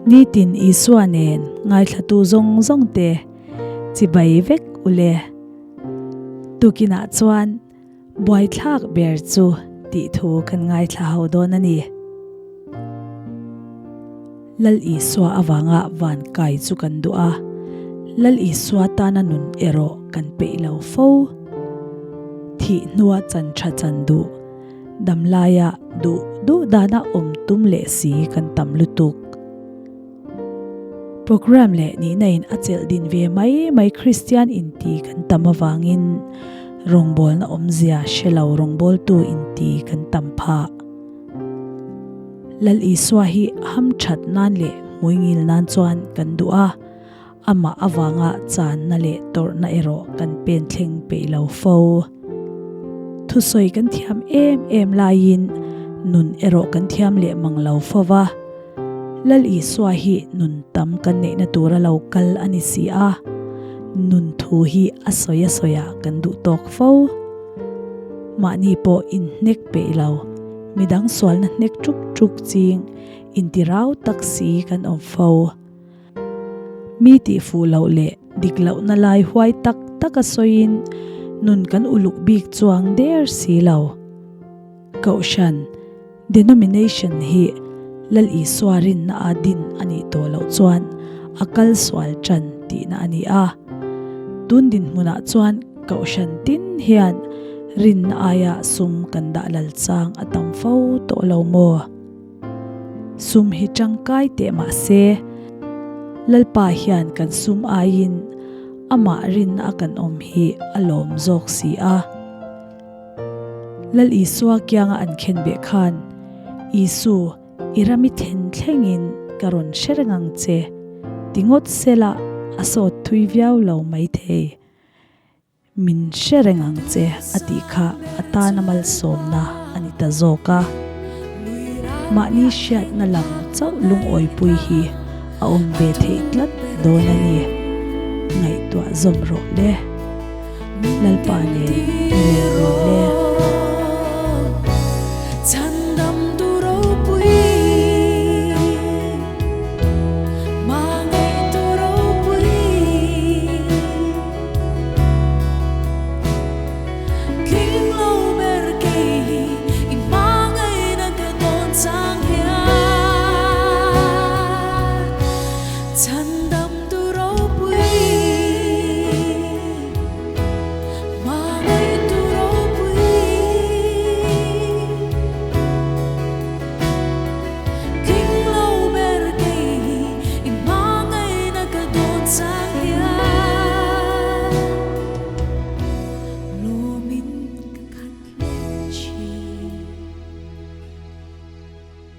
Nitin Isua nen ngaithlatu zawng zawng te chibai vek u le. Tukinah chuan buaithlak ber chu tih thu kan ngaithla ho dawn a ni. Lal Isua avanga van kai chu kan duh a, Lal Isua tana nun erawh kan peih lo fo. Thih hnua chan tha chan duh, damlaia duh duh dana awm tum leh si kan tam lutuk. Program leh nihna in a chelh din ve mai mai Kristian inti kan tam avangin rawngbawlna awmzia hre lo rawngbawltu inti kan tam phah. Lal Isua hi ham that nan leh hmuingil nan chuan kan duh a, amah avanga channa leh tawrhna erawh kan pen thleng peih lo fo. Thusawi kan thiam em em laiin nun erawh kan thiam leh mang lo fo va. Lal Isua hi nun tam kan neihna tura lo kal a ni si a, nun thu hi a sawi a sawi ah kan duh tawk fo. Mahni pawh inhnek peih lo, midang sualna hnek ṭuk ṭuk ching intirau tak si kan awm fo. Mi tihfuh loh leh dik lohna lai huai tak tak a sawiin nun kan uluk bik chuang der si lo. Kohhran, denomination, hi Lal Isua rinna a din a nih tawh loh chuan a kal sual tan tihna a ni a. Tun dinhmunah chuan kohhran tin hian rinna aia sum kan dah lal chang a tam fo tawh lo maw? Sum hi tangkai teh mah se, Lalpa hian kan sum aiin amah rinna a kan awm hi a lawm zawk si a. Lal Isua kianga an khen beh khan, Isu, i ram i then thlengin ka rawn hre reng ang che, ti ngawt sela a sawt thui viau lo maithei. Min hre reng ang che a tih kha a tana malsawmna a ni ta zawk a. Mahni hriatna lam chauh lungawipui hi a awm ve theih tlat dawn a ni. Ngaihtuah zawm rawh le. Lalpa nen i leng rawh le.